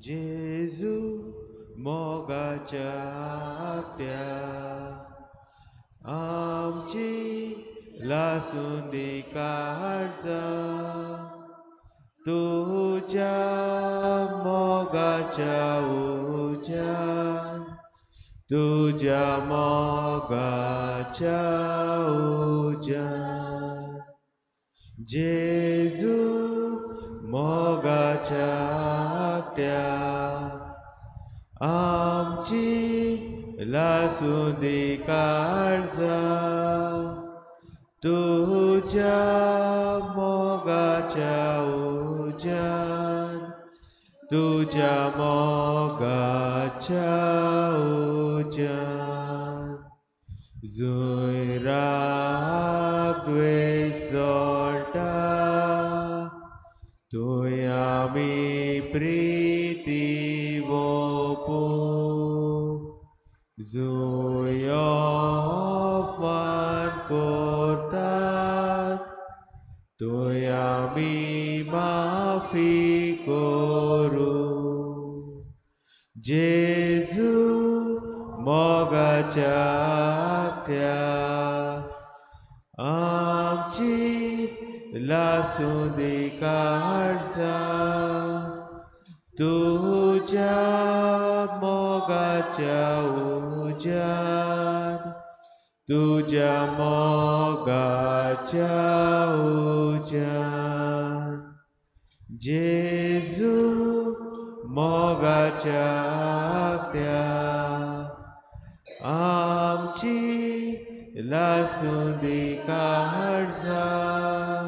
जेजू मोगाच्या आगट्या आमची लासुंदी काळजां तुज्या मोगाच्या उज्यान तुज्या मोगाच्या उज्यान जेजू मोगाच्या आगट्या आमची लासुंदी काळजां तुज्या मोगाच्या उज्यान तुज्या मोगाच्या उज्यान जंय राग द्वेश जोडटा थंय आमी प्रिती वोपूं जंय अपमान करतात थंय आमी माफी करूं जेजू मोगाच्या आगट्या आमची लासुंदी काळजां तुज्या मोगाच्या उज्यान तुज्या मोगाच्या उज्यान जेजू मोगाच्या आगट्या आमची लासुंदी काळजां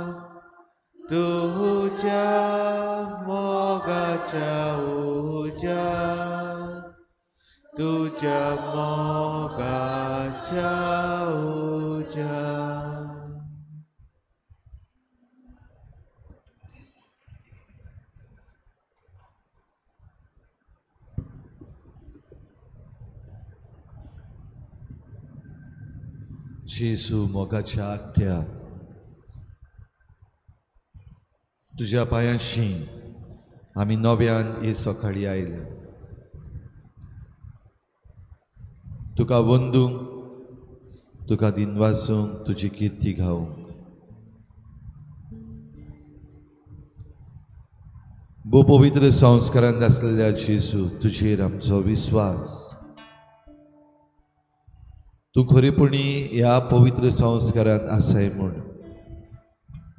तुज्या मोगाच्या उज्यान तुज्या मोगाच्या उज्यान. जेजू मोगाच्या आगट्या तुज्या पांयांशी आमी नव्यान हे सकाळी आयले तुका वंदूंक तुका दिनवासूंक तुजी किर्ती गावंक. भोव पवित्र संस्कारांत आसलेल्या जेजू तुजेर आमचो विस्वास तूं खरेपणी ह्या पवित्र संस्कारांत आसाय म्हूण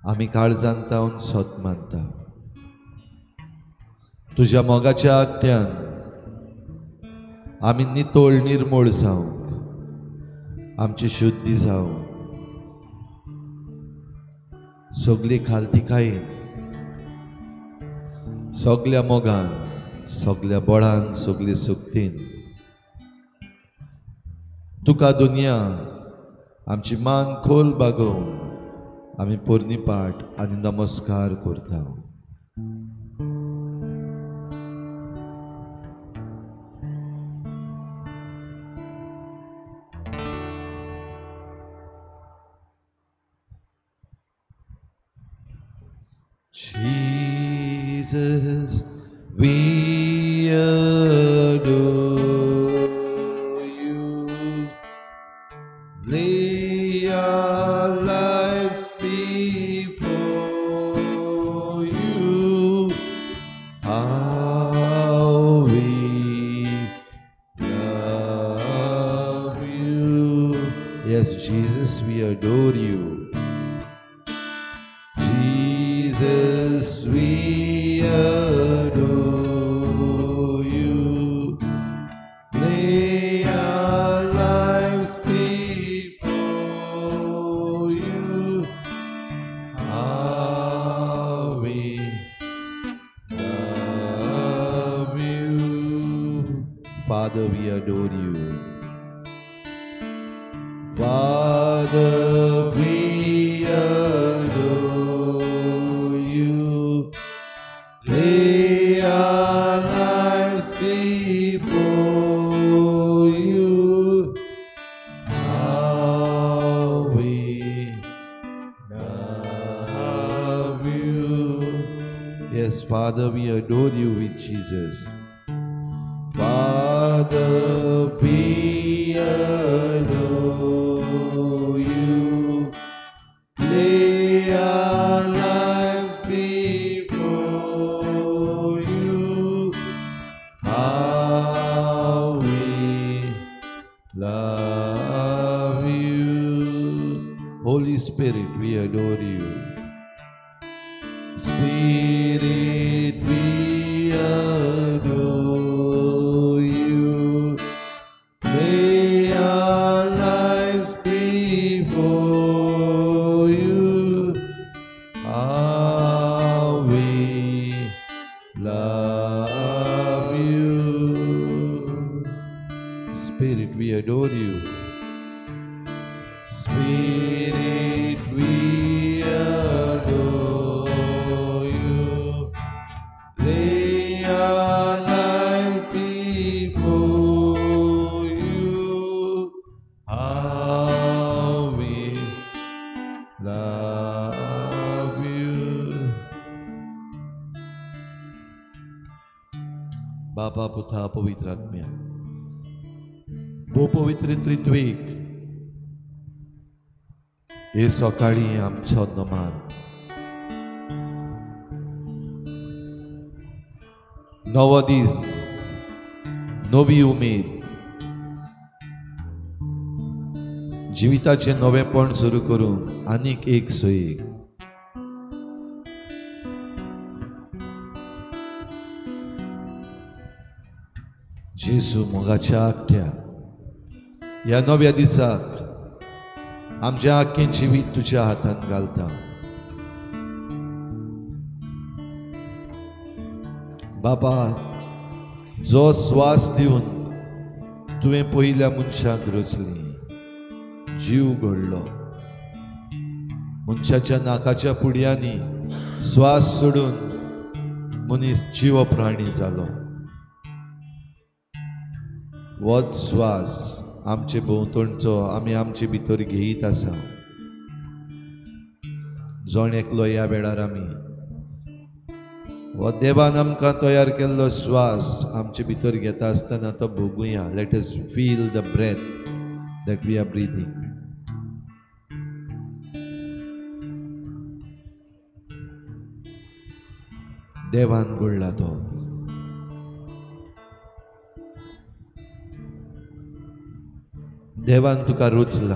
आमी काळजांत तावन सत मानता. तुज्या मोगाच्या आगट्यान आमी नितळ निर्मूळ जावंक आमची शुद्धी जावंक सगली खालतिकायेन सगल्या मोगान सगल्या बळान सगले शक्तीन तुका दुनिया आमची मान खोल बागोवन आमी पोरणी पाठ आनी नमस्कार करता. Jesus, we adore you. Lay our lives before you. How we love you. Yes, Jesus, we adore you. Jesus, we adore you. Lay our lives before you. How we love you. Father, we adore you. Father, we adore you. Lay our lives before you. How we love you. Yes, Father, we adore you with Jesus. Father, we adore you. Lay our lives before you. How we love you. Holy Spirit, we adore you. Spirit, we adore you. Lay our lives before you. How we love you. Spirit, we adore you. Spirit, we adore you. Lay our life before you. How we love you. बापा पुता पवित्र आत्म्या, भो पवित्र त्रित्वेक हे सकाळी आमचो नमान. नवो दीस, नवी उमेद, जिविताचें नवेंपण सुरू करूंक आनीक एक सोयी. जेजू मोगाच्या आख्या ह्या नव्या दिसाक आमचें आख्खें जिवीत तुज्या हातांत घालता. बाबा, जो स्वास दिवन तुवें पयल्या मनशाक रचली, जीव घडलो, मनशाच्या नाकाच्या पुडयांनी स्वास सोडून मनीस जीव प्राणी जालो. होच स्वास आमचे भोंवतणचो आमी आमचे भितर घेयत आसा. जण एकलो ह्या वेळार आमी हो देवान आमकां तयार केल्लो श्वास आमचे भितर घेता आसतना तो भोगुया. Let us feel the breath that we are breathing. देवान घडला तो. देवान तुका रोचला,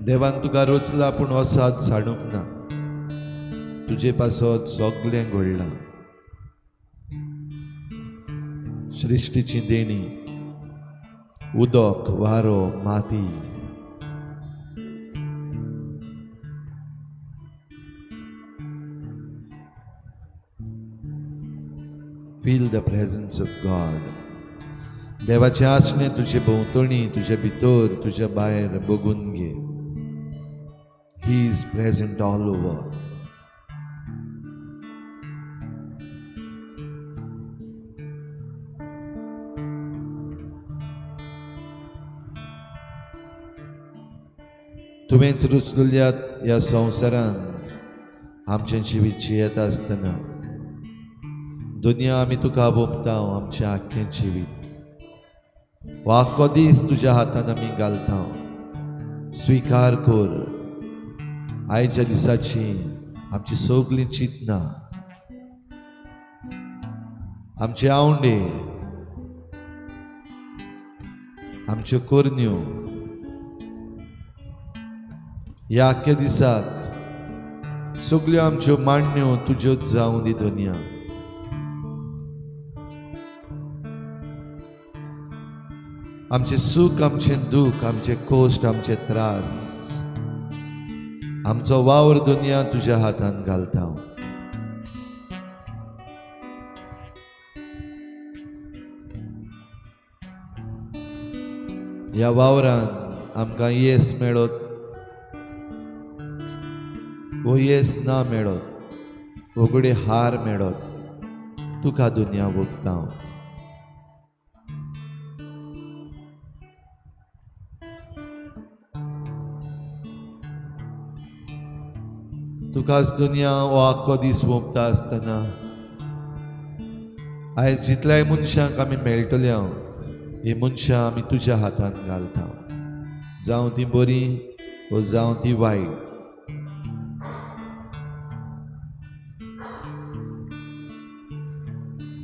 देवान तुका रोचला, पूण हो साथ साडूंक ना. तुजे पासत सगळें घडलां. सृश्टीची देणी, उदक, वारो, माती, feel the presence of God. देवाचें आसणें तुजे भोंवतणी, तुजे भितर, तुज्या भायर बघून घे. He is present all over. तुवेंच रुचलेल्या ह्या संवसारान आमचें जिवीत जियेता आसतना दुनिया आमी तुका भोगता. आमचें आख्खें जिवीत हो आख्खो दीस तुज्या हातान आमी घालता. स्विकार कर आयच्या दिसाची आमची सगळीं चिंतनां, आमचे आवंडे, आमच्यो करण्यो. ह्या आख्ख्या दिसाक सगळ्यो आमच्यो मांडण्यो तुज्योच जावं दी दुनिया. आमचें सूख, आमचें दूख, आमचें कश्ट, आमचे त्रास, आमचो वावर दुनिया तुज्या हातान घालता. ह्या वावरान आमकां येस मेळत वो येस ना मेळत, वगडे हार मेळत, तुका दुनिया भोगता. तुकाच दुनिया हो आख्खो दीस वोंपता आसतना आयज जितल्याय मनशांक आमी मेळटले हांव, ही मनशां आमी तुज्या हातान घालता, जावं ती बरी वो जावं ती वायट.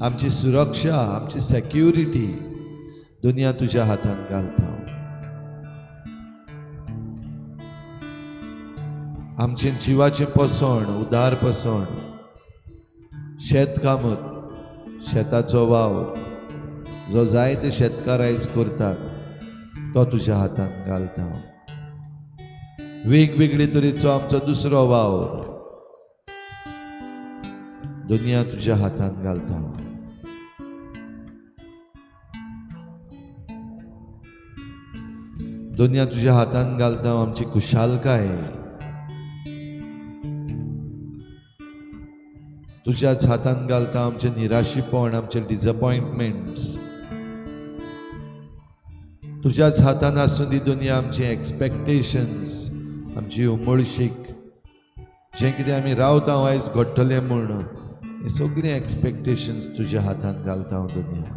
आमची सुरक्षा, आमची सेक्युरिटी दुनिया तुज्या हातान घालता. आमचें जिवाचें पोसण, उदार पोसण, शेतकामत, शेताचो वावर जो जायते शेतकार आयज करतात तो तुज्या हातान घालता. वेगवेगळे तरेचो आमचो दुसरो वावर दुनिया तुज्या हातान घालता. दुनिया तुज्या हातान घालता आमची खुशालकाय तुज्याच हातान घालता, आमचें निराशीपण, आमचें डिसअपॉयंटमेंट्स तुज्याच हातान आसून ती दुनिया आमचे एक्सपेक्टेशन्स, आमची उमळशीक, जें कितें आमी रावता आयज घडटलें म्हूण, हें सगळें एक्सपेक्टेशन्स तुज्या हातान घालता हांव दुनिया.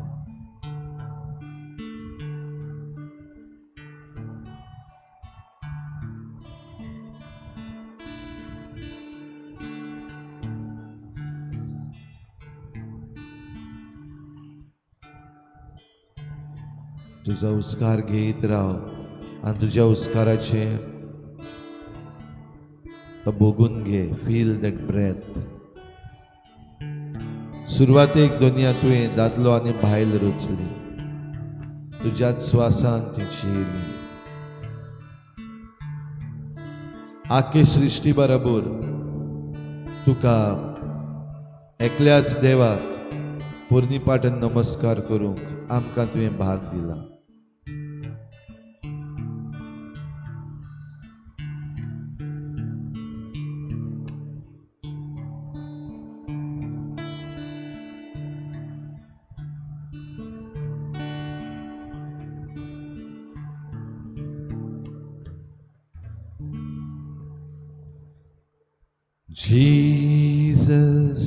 तुजो हुस्कार घेयत राव आनी तुज्या हुस्काराचें तो भोगून घे. Feel that breath. सुरवातेक दुनिया तुवें दादलो आनी बायल रचली, तुज्याच स्वासान ती जियेली. आख्खे सृश्टी बरोबर तुका एकल्याच देवाक पोरणी पाटन नमस्कार करूंक आमकां तुवें भाग दिला. Jesus,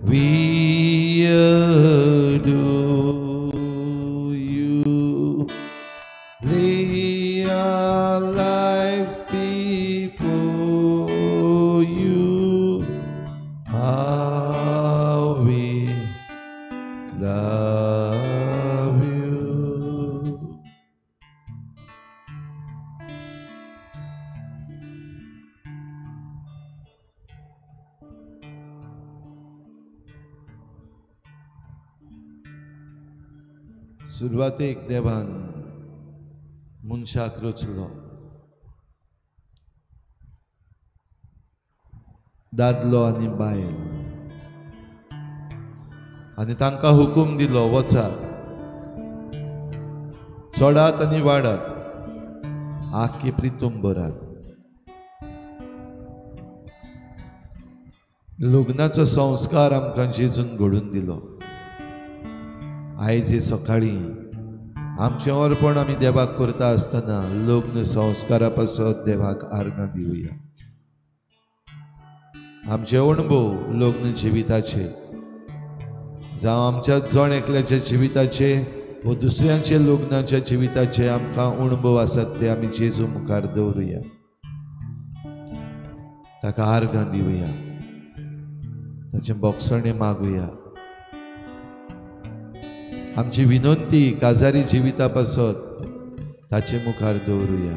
we adore you. Lay our lives before you. How we love you. सुरवातेक देवान मनशाक रचलो, दादलो आनी बायल, आनी तांकां हुकूम दिलो, वचात, चडात आनी वाडात, आख्खी प्रितूम भरात. लग्नाचो संस्कार आमकां जेजून घडून दिलो. आयज सकाळीं आमचें अर्पण आमी देवाक करता आसतना लग्न संस्कारा पासत देवाक आर्गां दिवया. आमचे अणभव लग्न जिविताचे, जावं आमच्या जण एकल्याच्या जिविताचे व दुसऱ्यांचे लग्नाच्या जिविताचे आमकां अणभव आसात ते आमी जेजू मुखार दवरुया, ताका आर्गां दिवया, ताचें बोगसणें मागुया. आमची विनंती काजारी जिविता पासत ताचे मुखार दवरुया.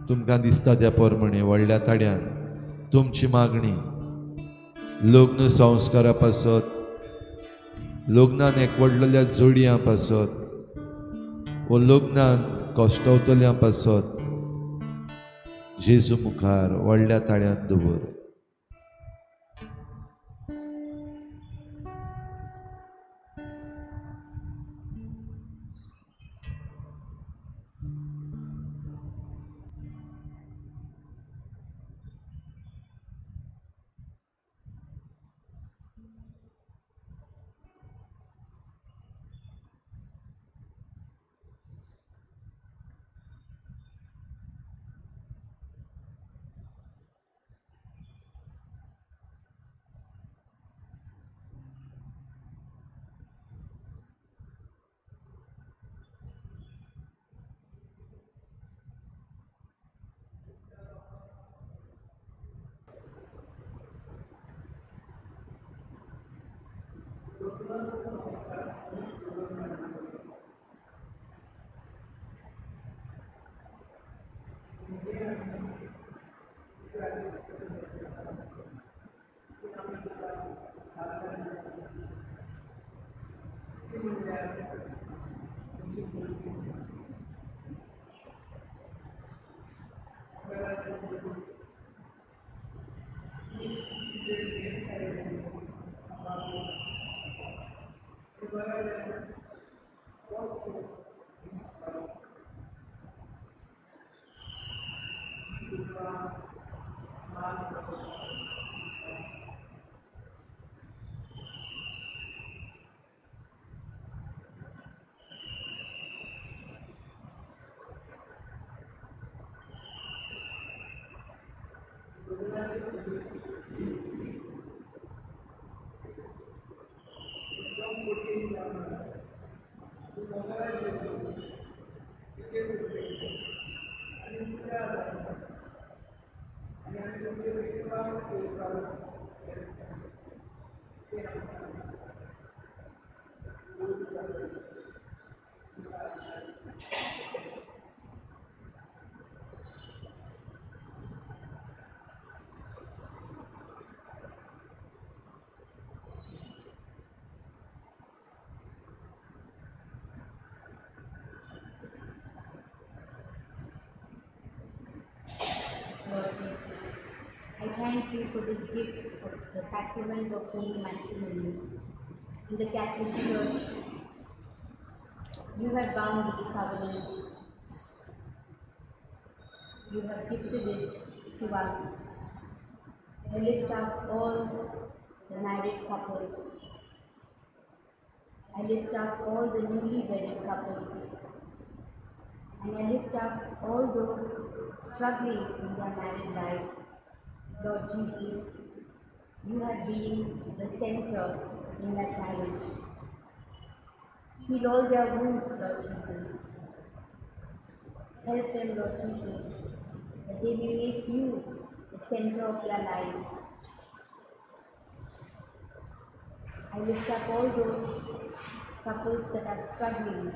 तुमकां दिसता त्या प्रमाणे व्हडल्या ताड्यान तुमची मागणी लग्न संस्कारा पासत, लग्नान एकवडलेल्या जोडयां पासत वो लग्नान कश्टवतल्या पासत जेजू मुखार व्हडल्या ताळ्यान दवर. तुका मार्गदर्शन. Lord Jesus, I thank you for this gift of the sacrament of holy matrimony. In the Catholic Church, you have bound this covenant. You have gifted it to us. I lift up all the married couples. I lift up all the newly wedded couples. And I lift up all those struggling in their married life. Lord Jesus, you have been the center in that marriage. Heal all their wounds, Lord Jesus. Help them, Lord Jesus, that they may make you the center of their lives. I lift up all those couples that are struggling,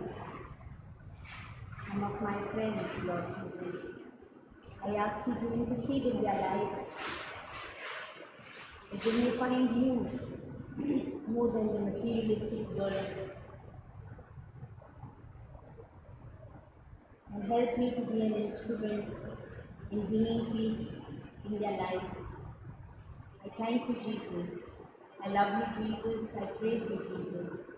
some of my friends, Lord Jesus. I ask you to intercede in their lives, that they may find you more than the materialistic world. And help me to be an instrument in bringing peace in their lives. I thank you, Jesus. I love you, Jesus. I praise you, Jesus.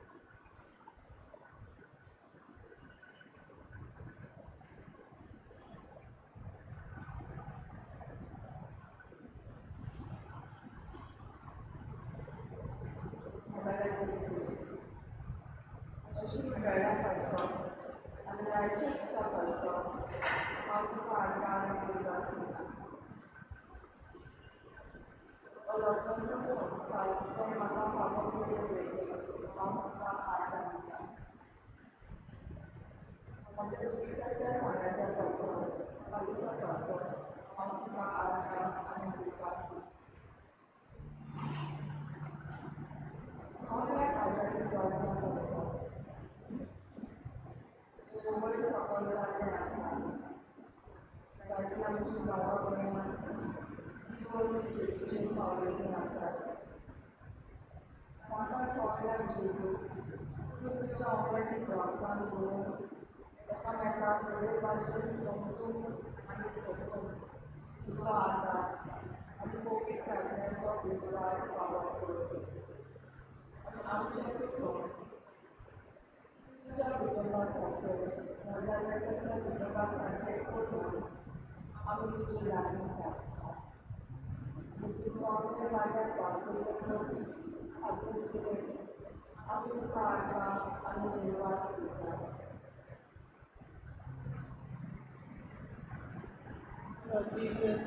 Lord Jesus,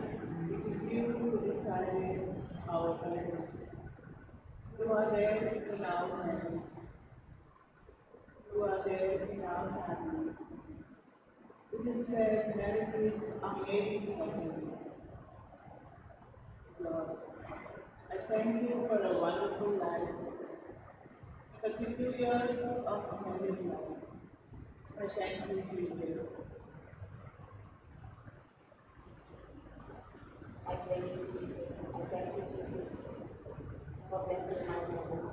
it is you who decided our marriage. You are there in our marriage. You are there in our family. It is said marriages are made in heaven. Lord, I thank you for a wonderful life, 32 years of married life. I thank you, Jesus. I thank you, Jesus. I thank you, Jesus, for blessing my marriage,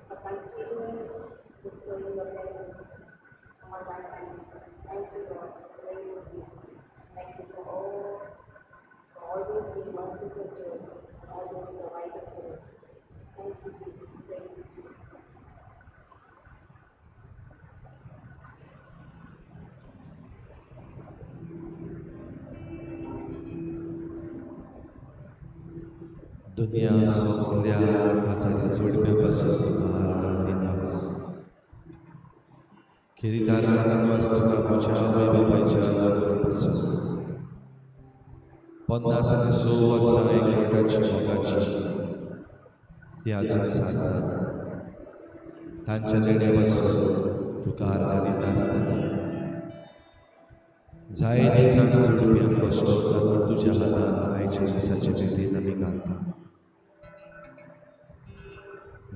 for continuing bestowing your blessings on my family. Thank you, Lord. Praise you. Thank you for always being merciful to us and always providing for us. Thank you, Jesus. Praise you, Jesus. दुनिया सगल्या काजारी जोडप्यां पासून तुका आर्गां दिनवास. खेरीत आर्गां दिनवास तुका म्हज्या आवय बापायच्या लग्ना पासून 50 आनी 6 वर्सां एकवटाची मोगाची ती आजून सारतात. तांच्या देण्या पासून तुका आर्गां दिता आसतना जायते जाण जोडप्यांक कश्टवतात ती तुज्या हातान आयच्या दिसाचे भेटेन आमी घालता.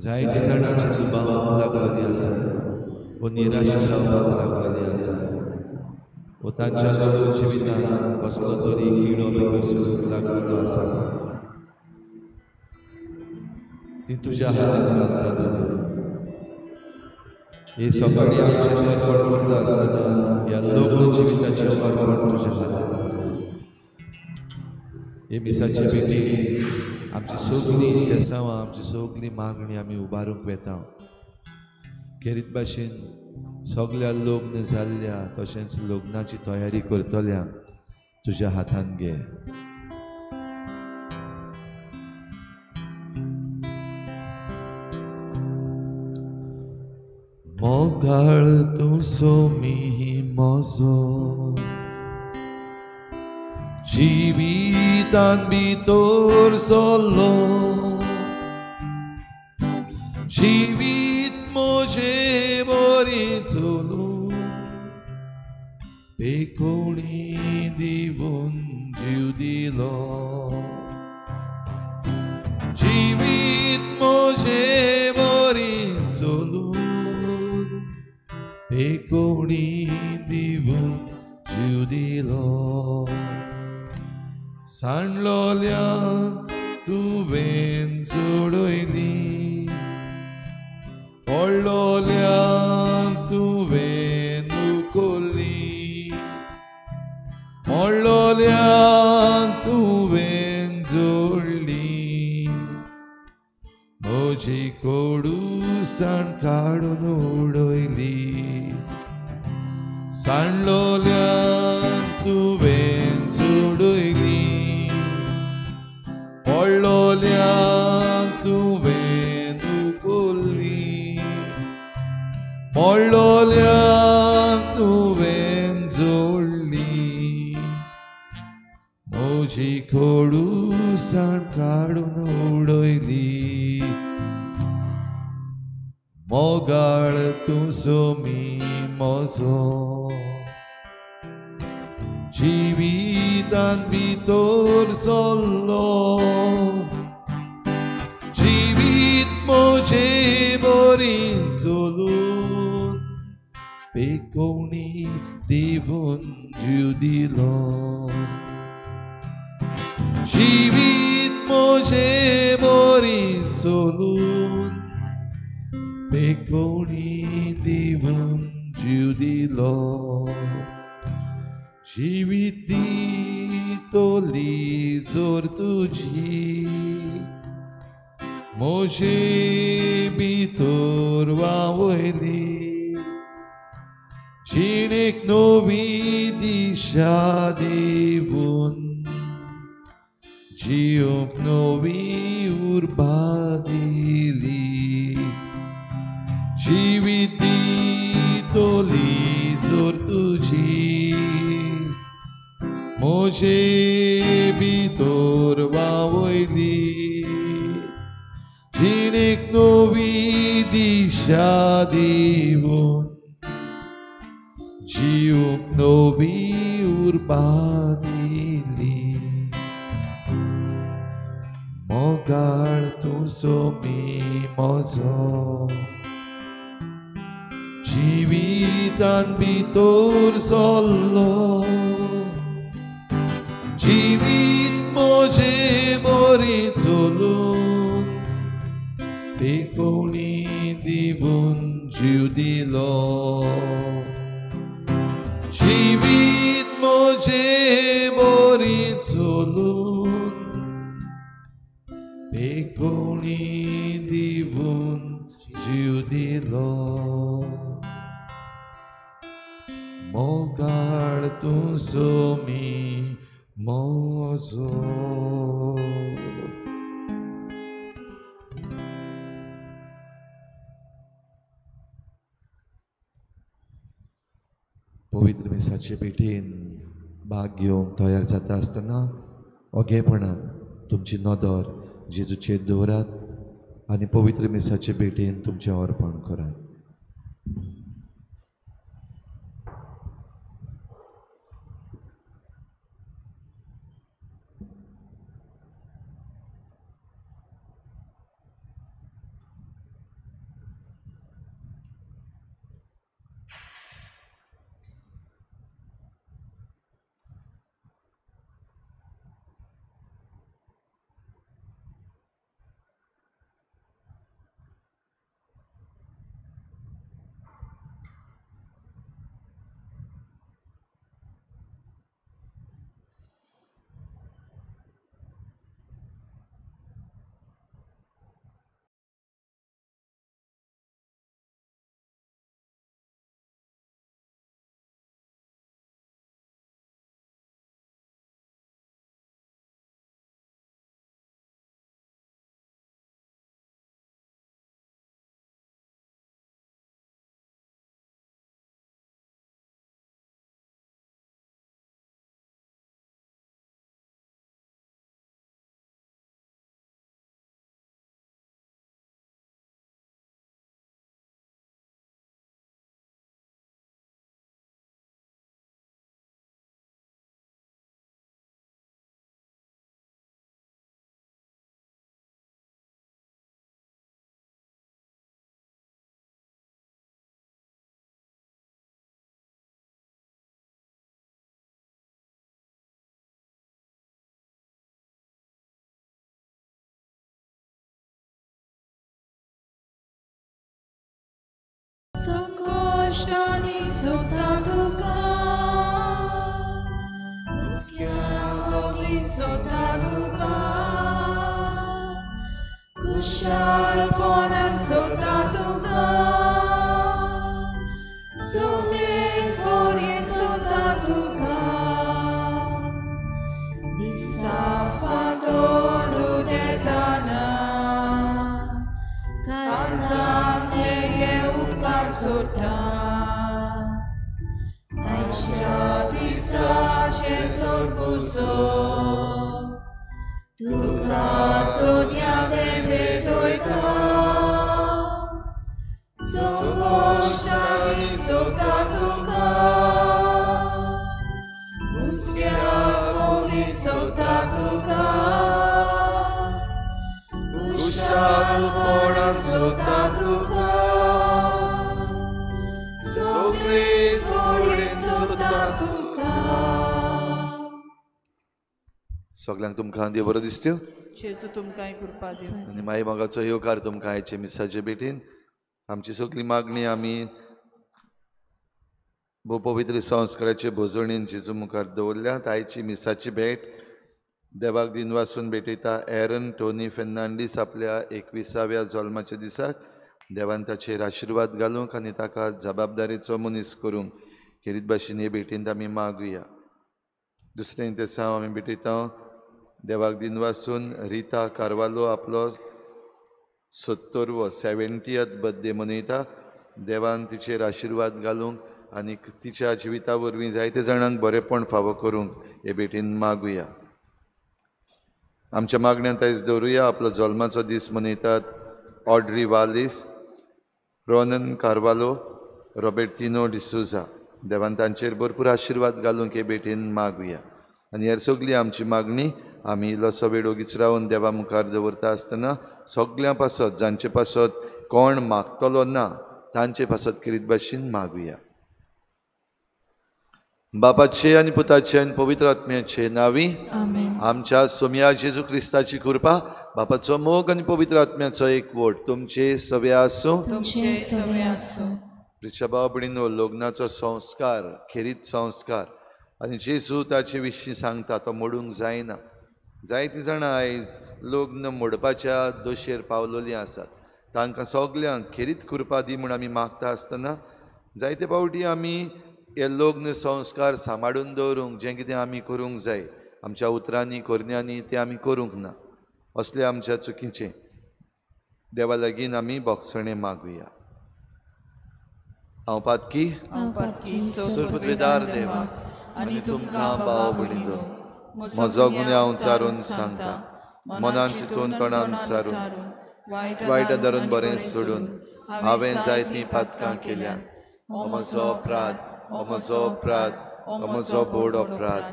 जायते जाणांचे दुबाव लागलेली आसा वो निराश जावपाक लागलेली आसा वो तांच्या लग्न जिवितान कसलो तरी किडो भितर सरूंक लागलेलो आसा. ती तुज्या हातान घालता. दोनूय हे सकाळी आमचें चरपण करता आसतना ह्या लग्न जिविताचें अर्पण तुज्या हातान घालता. हे मिसाचे भेटी आमची सगळीं तेसांवां, आमची सगळी मागणी आमी उबारूंक वेता. खेरीत भाशेन सगल्या लग्न जाल्ल्या तशेंच लग्नाची तयारी करतल्या तुज्या हातान घे. मोगाळ तूं सोमी म्हजो जिवितान भितर सरलो, जिवीत म्हजें बरें चलूं पेकोणी दिवन जीव दिलो. जिवीत म्हजें बरें चलूं पेकोणी दिवन जीव दिलो. सांडलोल्यांक तुवें सोडयली, पडलोल्यांक तुवें उखल्ली, मोडलोल्यांक तुवें जोडली, म्हजी कोडूसाण काडून उडयली. सांडलोल्यांक तुवें सोडयली, पडलोल्यांक तुवें उखल्ली, मोडलोल्यांक तुवें जोडली, म्हजी कोडूसाण काडून उडयली. मोगाळ तूं सोमी म्हजो जिवितान भितर सरलो, जिवीत म्हजें बरें चलून पेकोवणी दिवन जीव दिलो. जिवीत म्हजें बरें चलून पेकोवणी दिवन जीव दिलो. जिवीत दितली जोर तुजी म्हजे भितर व्हांवयली, जिणेक नवी दिशा दिवन जिवंक नवी उर्बा दिली. जिवीत दितली जोर तुजी म्हजे भितर व्हांवयली, जिणेक नवी दिशा दिवन जिवंक नवी उर्बा दिली. मोगाळ तूं सोमी म्हजो जिवितान भितर सरलो, जिवीत म्हजें बरें चलून पेकोवणी दिवन जीव दिलो. जिवीत म्हजें बरें चलून पेकोवणी दिवन जीव दिलो. मोगाळ तूं सोमी म्हजो. मिसाचे भेटीन भाग घेवंक तयार जाता आसतना ओगेपणान तुमची नदर जेजूचेर दवरात आनी पवित्र मिसाचे भेटीन तुमचें अर्पण करात. संकोश्टांनी सोदता तुका, हुस्क्या वखदीन सोदता तुका, कुशालपणान सोदता तुका, सगळेच बरें सोदता तुका, दिसा फांतोड उदेताना काळजांतले हे उपकार सोदता, आयच्या दिसाचे सोदपुसोद तुका सोदया तें भेटयता, संकोश्टांनी सोदता तुका, हुस्क्या वखदीन सोदता तुका, कुशालपणान सोदता तुका, सगळेच बरें सोदता तुका. सगळ्यांक तुमकां देव बरो दिसत्यो जेजू तुमकांय कृपा दिवं. आनी माई मोगाचो येवकार तुमकां आयचे मिसाचे भेटीन. आमची सगळी मागणी आमी भोव पवित्र संस्काराचे भोजणीन जेजू मुखार दवरल्यात. आयची मिसाची भेट देवाक दिनवासून भेटयता एरन टोनी फेर्नांडीस आपल्या 21व्या जल्माच्या दिसाक. देवान ताचेर आशिर्वाद घालूंक आनी ताका जबाबदारीचो मनीस करूंक खेरीत भाशेन हे भेटींत आमी मागुया. दुसरें तेसांव आमी भेटयता देवाक दिनवासून रिता कार्वालो आपलो 70th birthday मनयता. देवान तिचेर आशिर्वाद घालूंक आनी तिच्या जिविता वरवीं जायते जाणांक बरेपण फावो करूंक हे भेटीन मागुया. आमच्या मागण्यांत आयज दवरुया आपलो जल्माचो दीस मनयतात ऑड्री वालीस, रोनन कार्वालो, रॉबर्टिनो डिसोजा. देवान तांचेर भरपूर आशिर्वाद घालूंक हे भेटीन मागुया. आनी हेर सगळी आमची मागणी आमी इल्लोसो वेळ ओगीच रावन देवा मुखार दवरता आसतना सगळ्यां पासत जांचे पासत कोण मागतलो ना तांचे पासत खेरीत भाशेन मागुया. बापाचे आनी पुताचे आनी पवित्र आत्म्याचे नांवी आमच्या सोमया जेजू क्रिस्ताची कृपा, बापाचो मोग आनी पवित्र आत्म्याचो एकवट तुमचे सगळे आसूं. प्रिच्या भाव भयणींनो, लग्नाचो संस्कार खेरीत संस्कार आनी जेजू ताचे विशीं सांगता तो मोडूंक जायना. जायतीं जाणां आयज लग्न मोडपाच्या दोशेर पावलेलीं आसात. तांकां सगल्यांक खेरीत कृपा दी म्हूण आमी मागता आसतना जायते फावटी आमी हे लग्न संस्कार सांबाळून दवरूंक जें कितें आमी करूंक जाय आमच्या उतरांनी करण्यांनी तें आमी करूंक ना. असलें आमच्या चुकीचें देवा लागीं आमी भोगसणें मागुया. हांव पातकी सुरपुतवेदार देवाक आनी तुमकां भाव भयणींनो म्हजो गुन्यांव चारून सांगता, मनान चिंतून तोंडान सारून वायट धरून बरें सोडून हांवें जायतीं पातकां केल्यात. हो म्हजो अपराध, हो म्हजो अपराध, हो म्हजो व्हड अपराध.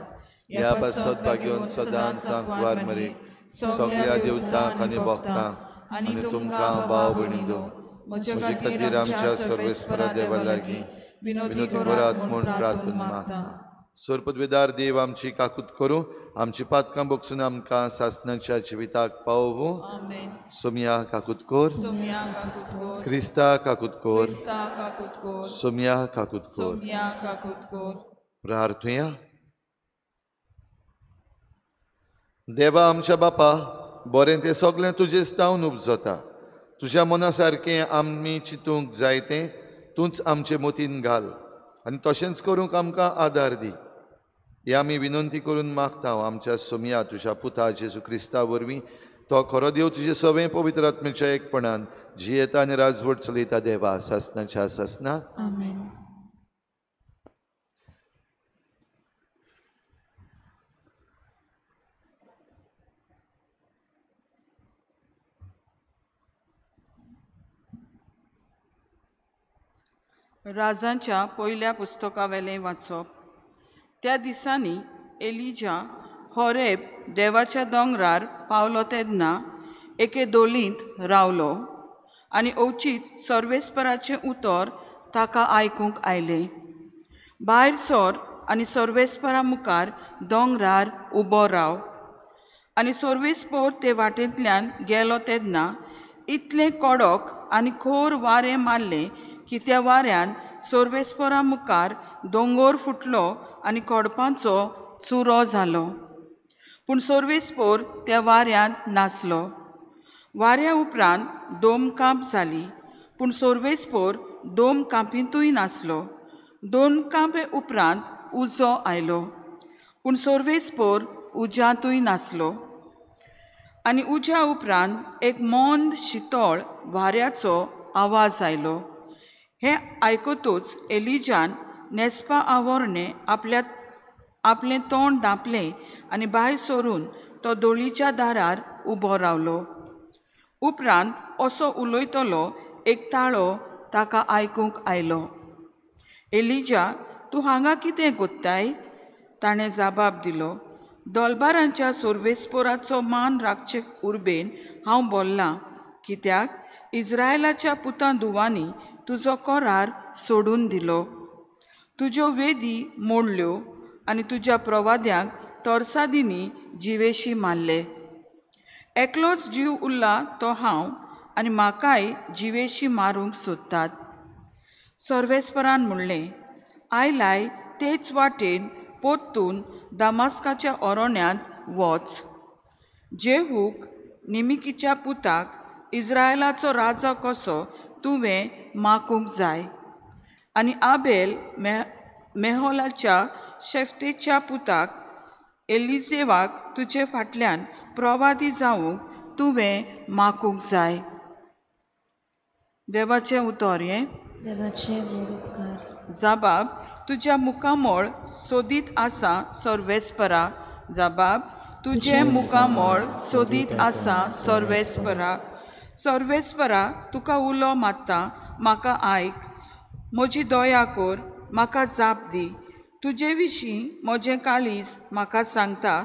ह्या पासत भाग्योन सदांच सांकवार मरेक सगळ्या देवतांक आनी भक्तांक आनी तुमकां भाव भयणींनो म्हजे खातीर आमच्या सर्वेस्परा देवा लागीं विनोती करात म्हूण प्रार्थना मागता. सोरपदवेदार देव आमची काकूत करूं, आमची पातकां बगसून आमकां सासणाच्या जिविताक पावोवं. सोमया काकूत कोर, क्रिस्ता काकूत कोर, सोमया काकूत कोर. प्रार्थुया. देवा आमच्या बापा, बरें तें सगळें तुजेच तावन उपजता. तुज्या मना सारकें आमी चिंतूंक जाय तें तूंच आमचे मतीन घाल आनी तशेंच करूंक आमकां आदार दी. हे आमी विनंती करून मागता आमच्या सोमया तुज्या पुता जेजू क्रिस्ता वरवीं, तो खरो देव तुजे सवें पवित्र आत्म्याच्या एकपणान जियेता आनी राजवट चलयता देवा सासणाच्या सासना. आमेन. राजांच्या पयल्या पुस्तकावेलें वाचप. त्या दिसांनी एलिजा होरेब देवाच्या दोंगरार पावलो तेन्ना एके दोलींत रावलो आनी अवचीत सर्वेस्पराचें उतर ताका आयकूंक आयलें. भायर सर आनी सर्वेस्परा मुखार दोंगरार उबो राव. आनी सर्वेस्पोर ते वाटेंतल्यान गेलो तेन्ना इतलें कडक आनी खोर वारें मारलें की त्या वाऱ्यान सर्वेस्परा मुखार दोंगोर फुटलो आनी कोडपांचो चुरो जालो. पूण सर्वेस्पोर त्या वाऱ्यांत नासलो. वाऱ्या उपरांत दोम कांप जाली, पूण सर्वेस्पोर दोम कांपींतूय नासलो. दोन कांपे उपरांत उजो आयलो, पूण सर्वेस्पोर उज्यांतूय नासलो. आनी उज्या उपरांत एक मंद शितळ वाऱ्याचो आवाज आयलो. हें आयकतूच एलिजान न्हेसपा आवरणें आपलें तोंड धांपलें आनी भायर सरून तो दोळीच्या दारार उबो रावलो. उपरांत असो उलयतलो एक ताळो ताका आयकूंक आयलो, एलिजा तूं हांगा कितें कोत्ताय? ताणें जबाब दिलो, दोलबारांच्या सोर्वेस्पोराचो मान राखचे उर्बेन हांव बोल्लां, कित्याक इज्रायलाच्या पुतां धुवांनी तुजो करार सोडून दिलो, तुज्यो वेदी मोडल्यो आनी तुज्या प्रवाद्यांक तोरसादींनी जिवेशी मारले. एकलोच जीव उरला तो हांव आनी म्हाकाय जिवेशी मारूंक सोदतात. सर्वेस्परान म्हणलें, आयलाय तेच वाटेन पोत्तून दामास्काच्या ओरोण्यांत वच. जेहूक निमिकीच्या पुताक इज्रायलाचो राजा कसो तुवें माकूंक जाय आनी आबेल मेहोलाच्या शेफ्तेच्या पुताक एलिजेवाक तुजे फाटल्यान प्रवादी जावंक तुवें माकूंक जाय. देवाचें उतर हें. देवाचें व्हड उपकार. जाबाब तुज्या मुखामळ सोदीत आसा सर्वेस्परा. जाबाब तुजें मुखामळ सोदीत आसा सर्वेस्परा. सर्वेस्परा तुका उलो मारता, म्हाका आयक, म्हजी दया कर, म्हाका जाप दी. तुजे विशीं म्हजें काळीज म्हाका सांगता,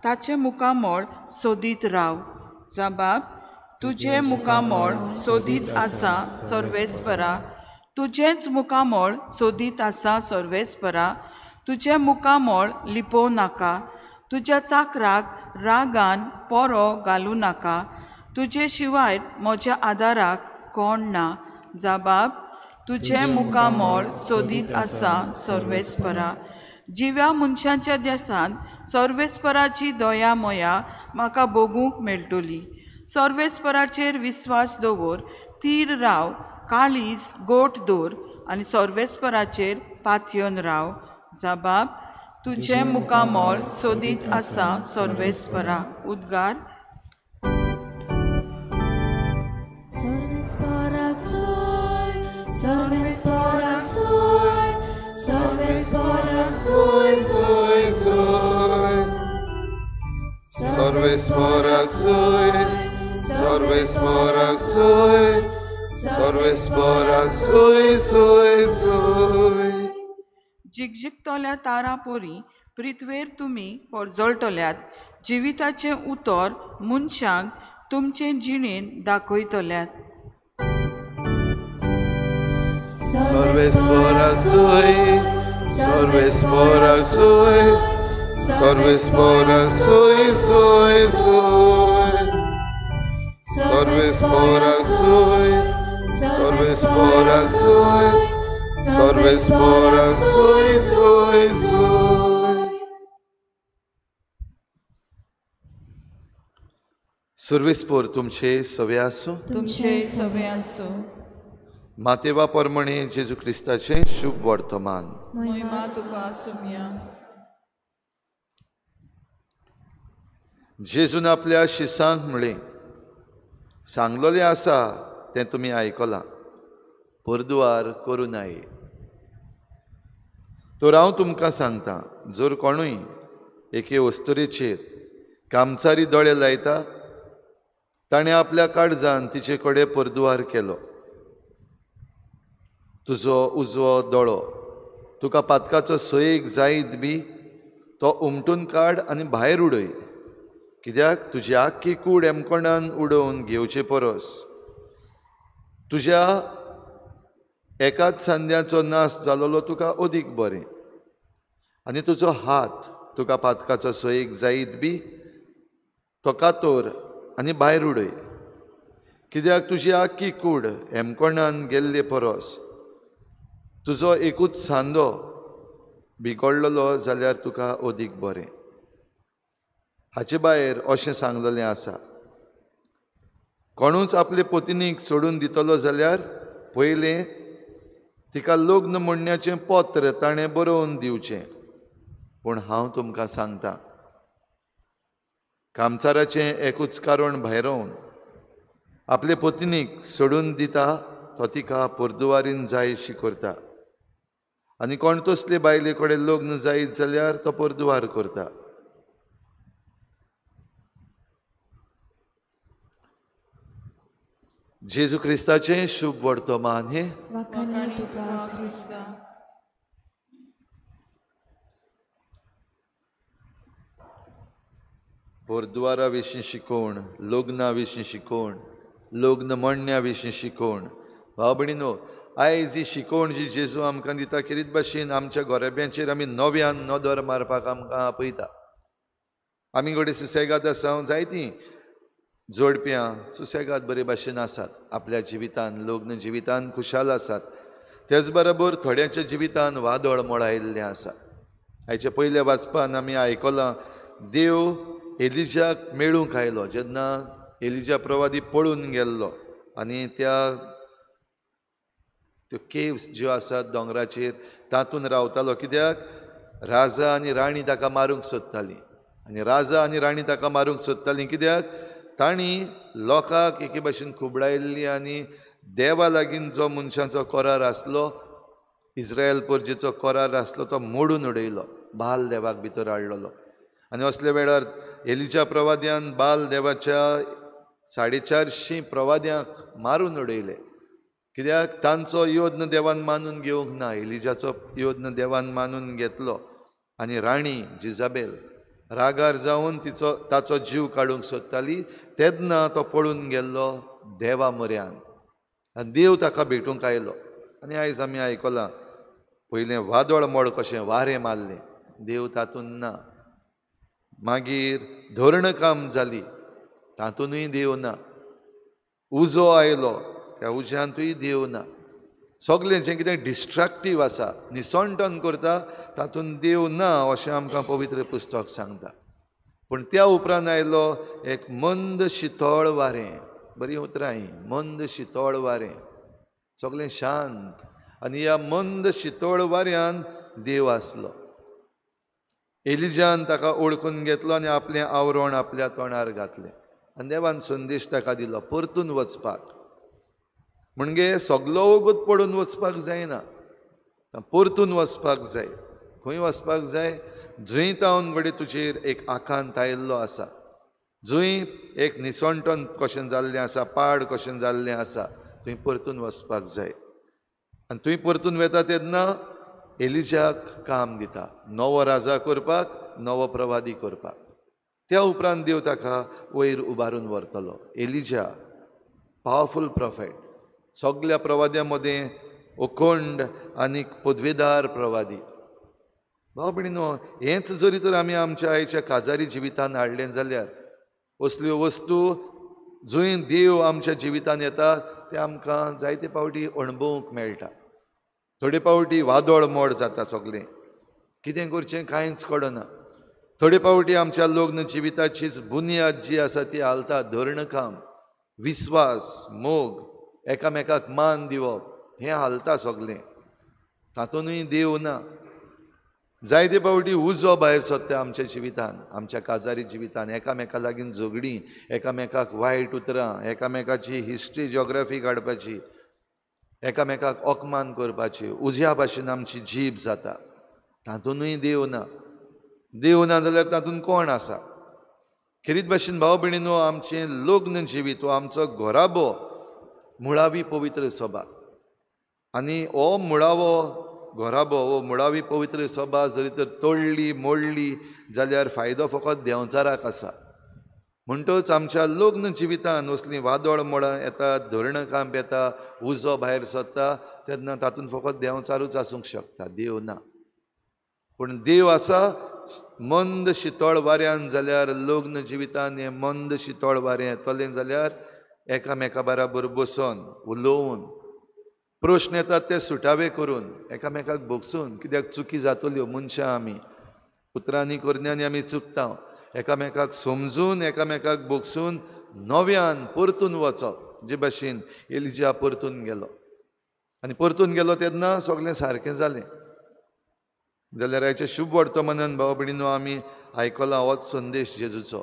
ताचें मुखामळ सोदीत राव. जाबाब तुजें मुखामळ सोदीत आसा सर्वेस्परा. तुजेंच मुखामळ सोदीत आसा सर्वेस्परा. तुजें मुखामळ लिपोवं नाका, तुज्या चाकराक रागान पोरो घालूं नाका. तुजे शिवाय म्हज्या आदाराक कोण ना. जाबाब तुजें मुखामळ सोदीत आसा सर्वेस्परा. जिव्या मनशांच्या देसांत सर्वेस्पराची दया मया म्हाका भोगूंक मेळटली. सर्वेस्पराचेर विस्वास दवर, तीर राव, काळीज गोठ दवर आनी सर्वेस्पराचेर पातयेवन राव. जाबाब तुजें मुखामळ सोदीत आसा सर्वेस्परा. उद्गार. सर्वेस्पराक सोय, सर्वेस्पराक पोराक सोय, सर्वेस्पोराक सोय सोय सोय, सर्वेस्पोराक सोय, सर्वेस्पोराक सोय, सर्वेस्पोराक सोय सोय सोय. जिगजिगतल्या तारा पोरी पृथ्वेर तुमी परजळटल्यात, जिविताचें उतर मनशांक तुमचे जिणेंत दाखयतल्यात. सर्वेस्पोराक सोय, सर्वेस्पोराक सोय, सर्वेस्पोराक सोय सोय सोय, सर्वेस्पोराक सोय, सर्वेस्पोराक सोय, सर्वेस्पोराक सोय सोय सोय. सर्वेस्पोर तुमचे सवे आसूं, तुमचे सवे आसूं. मातेवा परमणे जेजू क्रिस्ताचें शुभ वर्तमान. महिमा तुका आसुया. जेजून आपल्या शिसांक म्हळें, सांगलोलें आसा तें तुमी आयकलां, परदुवार करूं नये. तर हांव तुमकां सांगता, जर कोणूय एके अस्तुरेचेर कामचारी दोळे लायता, ताणें आपल्या काळजान तिचे कडेन परदुवार केलो. तुजो उजवो दोळो तुका पातकाचो सोयेक जायत बी, तो उमटून काड आनी भायर उडय, कित्याक तुजी आख्खी कूड एमकोणान उडोवन घेवचे परस तुज्या एकाच सांद्याचो नाश जालोलो तुका अदीक बरें. आनी तुजो हात तुका पातकाचो सोयेक जायत बी, तो कातोर आनी भायर उडय, कित्याक तुजी आख्खी कूड हेमकोणान गेल्ले परस तुजो एकूच सांदो बिगडलेलो जाल्यार तुका अदीक बरें. हाचे भायर अशें सांगलेलें आसा, कोणूच आपले पत्नीक सोडून दितलो जाल्यार पयलें तिका लग्न म्हणण्याचें पत्र ताणें बरोवन दिवचें. पूण हांव तुमकां सांगता, कामचाराचें एकूच कारण भायरोवन आपले पत्नीक सोडून दिता तो तिका परदुवारीन जायशी करता, आनी कोण तसले बायले कडेन लग्न जायत जाल्यार तो परदुवार करता. जेजू क्रिस्ताचें शुभ वर्तमान हें. वाखाणी तुका क्रिस्ता. परदुवारा विशीं शिकोवण, लग्ना विशीं शिकोवण, लग्न म्हणण्या विशीं शिकोवण. भाव भयणीनो, आयज ही शिकोवण जी जेजू आमकां दिता, खेरीत भाशेन आमच्या गोरेब्यांचेर आमी नव्यान नदर मारपाक आमकां आपयता. आमी घडये सुसेगाद आसा, जायतीं जोडप्यां सुसेगाद बरे भाशेन आसात, आपल्या जिवितान, लग्न जिवितान खुशाल आसात. तेच बरोबर थोड्यांच्या जिवितान वादळ मोळायिल्लें आसा. आयच्या पयल्या वाचपान आमी आयकलां, देव एलिजाक मेळूंक आयलो जेन्ना एलिजा प्रवादी पळून गेल्लो आनी त्या त्यो केव्स ज्यो आसात दोंगराचेर तातूंत रावतालो, कित्याक राजा आनी राणी ताका मारूंक सोदतालीं. आनी राजा आनी राणी ताका मारूंक सोदतालीं कित्याक तांणी लोकांक एके भाशेन खुबळायल्ली आनी देवा लागीं जो मनशांचो करार आसलो, इस्रायल परजेचो करार आसलो, तो मोडून उडयलो, बाल देवाक भितर हाडलेलो. आनी असल्या वेळार एलिजा प्रवाद्यान बाल देवाच्या 450 प्रवाद्यांक मारून उडयले, कित्याक तांचो योद्न देवान मानून घेवंक ना. एलिजाचो योद्न देवान मानून घेतलो आनी राणी जिजाबेल रागार जावन तिचो ताचो जीव काडूंक सोदताली, तेन्ना तो पळून गेल्लो देवा म्हऱ्यान आनी देव ताका भेटूंक आयलो. आनी आयज आमी आयकलां, पयलें वादळ मोड कशें वारें मारलें, देव तातूंत ना. मागीर धरणकाम जाली, तातूंतय देव ना. उजो आयलो, त्या उज्यांतूय देव ना. सगळें जें कितें डिस्ट्रक्टीव आसा, निसणटन करता, तातूंत देव ना अशें आमकां पवित्र पुस्तक सांगता. पूण त्या उपरांत आयलो एक मंद शितळ वारें. बरीं उतरां हीं, मंद शितळ वारें, सगळें शांत. आनी ह्या मंद शितळ वाऱ्यान देव आसलो. एलिजान ताका ओळखून घेतलो आनी आपलें आवरण आपल्या तोंडार घातलें आनी देवान संदेश ताका दिलो परतून वचपाक. म्हणजे सगलो वगत पडून वचपाक जायना. परतून वचपाक जाय. खंय वचपाक जाय? जंय तावन घडये तुजेर एक आकांत आयिल्लो आसा, जंय एक निसणटन कशें जाल्लें आसा, पाड कशें जाल्लें आसा, थंय परतून वचपाक जाय. आनी थंय परतून वेता तेन्ना एलिजाक काम दिता, नवो राजा करपाक, नवो प्रवादी करपाक. त्या उपरांत देव ताका वयर उबारून व्हरतलो. एलिजा पावरफूल प्रोफेट, सगल्या प्रवाद्यां मदें अखंड आनी पदवेदार प्रवादी. भाव भयणीनो, हेंच जरी तर आमी आमच्या आयच्या काजारी जिवितान हाडलें जाल्यार असल्यो वस्तू जंय देव आमच्या जिवितान येता तें आमकां जायते फावटी अणभवूंक मेळटा. थोडे फावटी वादळ मोड जाता, सगळें कितें करचें कांयच कळना. थोडे फावटी आमच्या लग्न जिविताचीच बुन्याद जी आसा ती हालता. धरणकाम, विस्वास, मोग, एकामेकाक मान दिवप हें हालता सगळें, तातूंतय देव ना. जायते फावटी उजो भायर सरता आमच्या जिवितान, आमच्या काजारी जिवितान. एकामेका लागीं झगडीं, एकामेकाक वायट उतरां, एकामेकाची हिस्ट्री जियोग्राफी काडपाची, एकामेकाक अपमान करपाची, उज्या भाशेन आमची जीब जाता, तातूंतय देव ना. देव ना जाल्यार तातूंत कोण आसा? खेरीत भाशेन भाव भयणीनो, आमचें लग्न जिवीत हो आमचो घराबो मुळावी पवित्र सभा. आनी हो मुळावो घराबो हो मुळावी पवित्र सभा जरी तर तोडली मोडली जाल्यार फायदो फकत देंवचाराक आसा. म्हणटच आमच्या लग्न जिवितान असलीं वादळ मोडां येतात, धरणकांप येता, उजो भायर सरता, तेन्ना तातूंत फकत देंवचारूच आसूंक शकता, देव ना. पूण देव आसा. मंद शितळ वाऱ्यान जाल्यार लग्न जिवितान हें मंद शितळ वारें येतलें जाल्यार एकामेका बराबर बसोन उलोवन प्रश्न येतात ते सुटावे करून एकामेकाक भोगसून, कित्याक चुकी जातल्यो, मनशां आमी, उतरांनी करण्यांनी आमी चुकता, एकामेकाक समजून एकामेकाक भोगसून नव्यान परतून वचप. जे भाशेन एलिजा परतून गेलो आनी परतून गेलो तेन्ना सगळें सारकें जालें. जाल्यार आयच्या शुभ वर्तमानान भाव भयणीनो आमी आयकला होच संदेश जेजूचो.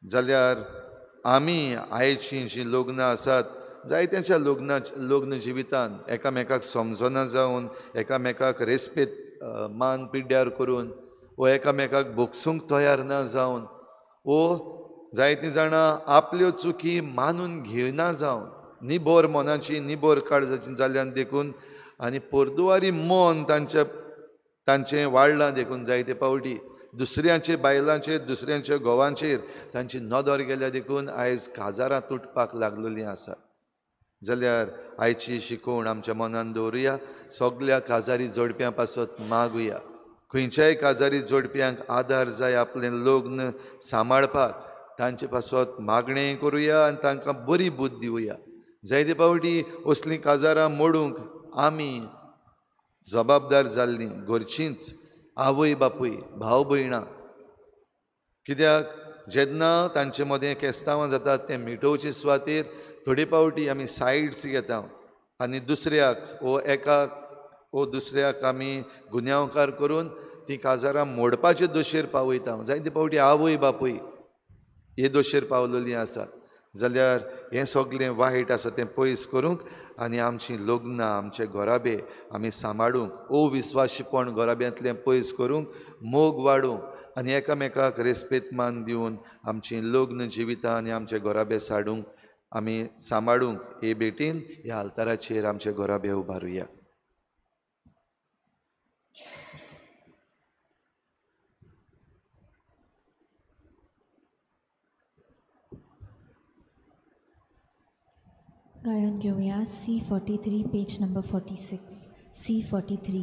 जाल्यार आमी आयचीं जीं लग्नां आसात, जायत्यांच्या लग्न जिवितान एकामेकाक समजना जावन, एकामेकाक रेस्पेद मान पिड्ड्यार करून, वो एकामेकाक भोगसूंक तयार ना जावन, वो जायतीं जाणां आपल्यो चुकी मानून घेयना जावन, निबोर मनाची निबोर काळजाची जाल्ल्यान देखून आनी पोरदुवारी मन तांचें वाडलां देखून जायते फावटी दुसऱ्यांचे बायलांचेर, दुसऱ्यांच्या घोवांचेर तांची नदर गेल्या देखून आयज काजारां तुटपाक लागलेलीं आसात. जाल्यार आयची शिकवण आमच्या मनान दवरुया. सगल्या काजारी जोडप्यां पासत मागुया. खंयच्याय काजारी जोडप्यांक आदार जाय आपलें लग्न सांबाळपाक, तांचे पासत मागणें करुया आनी तांकां बरी बुद्द दिवया. जायते फावटी असलीं काजारां मोडूंक आमी जबाबदार जाल्लीं, घरचींच आवय बापूय, भाव भयणां. कित्याक जेन्ना तांचे मदें केस्तांवां जातात तें मिटोवचे सुवातेर थोडे फावटी आमी सायड्स घेता आनी दुसऱ्याक वो एकाक वो दुसऱ्याक आमी गुन्यांवकार करून ती काजारां मोडपाचे दोशेर पावयता. जायते फावटी आवय बापूय हे दोशेर पावलेलीं आसात. जाल्यार हें सगळें वायट आसा तें पयस करूंक आनी आमचीं लग्नां, आमचे घराबे आमी सांबाळूंक, अविस्वाशीपण घराब्यांतलें पयस करूंक, मोग वाडोवंक आनी एकामेकाक रेस्पेद मान दिवन आमचीं लग्न जिवितां आनी आमचे घराबे साडूंक आमी सांबाळूंक हे भेटीन ह्या आल्ताराचेर आमचे घराबे उबारुया. गायन घेवया C43 page number 46. C43.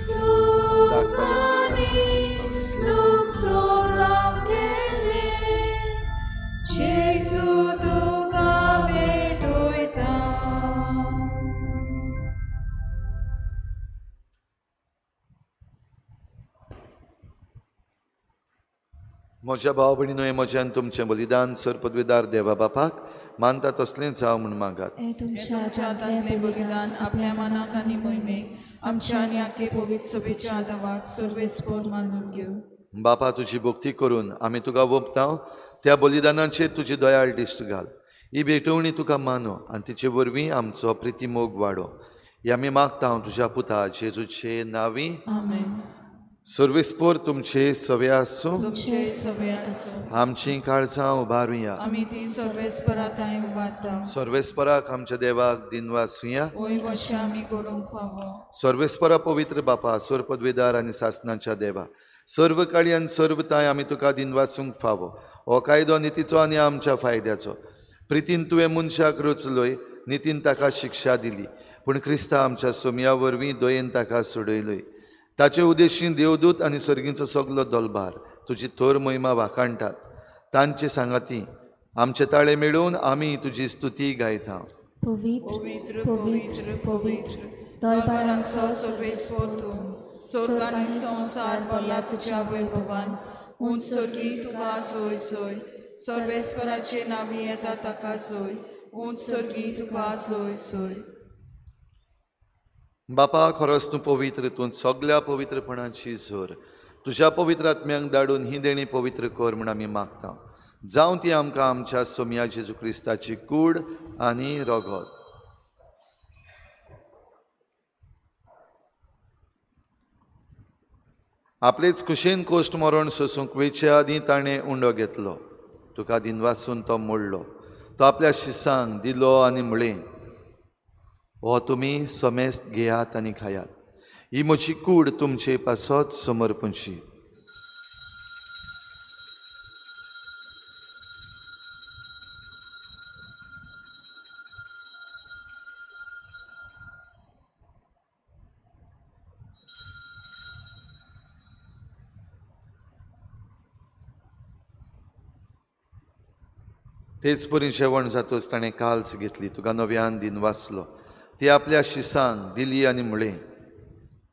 Sukani, luk soram kele. म्हज्या भाव भयणीनो, हें म्हजें आनी तुमचें बलिदान सर पदवीदार देवा बापाक मानता तसलेंच जावं म्हूण मागात. हें तुमच्या तुमच्या हातांतलें हातांतलें बलिदान आपल्या मनाक आनी मोहिमेक आमच्या आनी आखे पवित्र सभेच्या आदावाक सर्वेस्पोर मानून घेवं. बापा, तुजी भक्ती करून आमी तुका वोपता, त्या बलिदानाचेर तुजी दयाळ दिश्ट घाल. ही भेटवणी तुका मानो आनी तिचे वरवीं आमचो प्रितीमोग वाडो. हे आमी मागता तुज्या पुता जेजूचे नांवी. आमेन. सर्वेस्पोर तुमचे सवे आसूं. तुमचे सवे आसूं. आमचीं काळजां उबारुया. आमी ती सर्वेस्परा थंय उबारता. सर्वेस्पराक आमच्या देवाक दिनवासुया. वय वशा आमी करूंक फावो. सर्वेस्परा पवित्र बापा, सर्व पदवीदार आनी सासनाच्या देवा, सर्व काळी आनी सर्व ताय आमी तुका दिनवासूंक फावो. हो कायदो नितीचो आनी आमच्या फायद्याचो. प्रितीन तुवें मनशाक रचलोय, नितीन ताका शिक्षा दिली, पूण क्रिस्ता आमच्या सोमया वरवीं दयेन ताका सोडयलोय. ताचे उद्देशीन देवदूत आनी सर्गींचो सगलो दलभार तुजी थोर महिमा वाखाणटात. तांचे सांगाती आमचे ताळे मेळोवन आमी तुजी स्तुती गायता. पवित्र पवित्र पवित्र पवित्र दलबारांचो सर्वेस्पोर तूं, स्वर्ग आनी संवसार भरला तुज्या वैभवान. उंच सर्गी तुका सोय सोय, सर्वेस्पराचे नांवी येता ताका सोय, उंच सर्गी तुका सोय सोय. बापा, खरोच तूं पवित्र, तूं सगल्या पवित्रपणाची जोर. तुज्या पवित्र आत्म्यांक धाडून ही देणी पवित्र कर म्हूण आमी मागता. जावं ती आमकां आमच्या सोमया जेजू क्रिस्ताची कूड आनी रगत. आपलेच कुशेन कोश्ट मरण सोसूंक वेचे आदीं ताणें उंडो घेतलो. तुका दिनवासून तो मोडलो. तो आपल्या शिसांक दिलो आनी म्हळें, हो तुमी समेस्त घेयात आनी खायात. ही म्हजी कूड तुमचे पासत समर्पणची. तेच परी जेवण जातच ताणें काल्स घेतली, तुका नव्यान दिन वाचलो, ती आपल्या शिसांक दिली आनी म्हळें,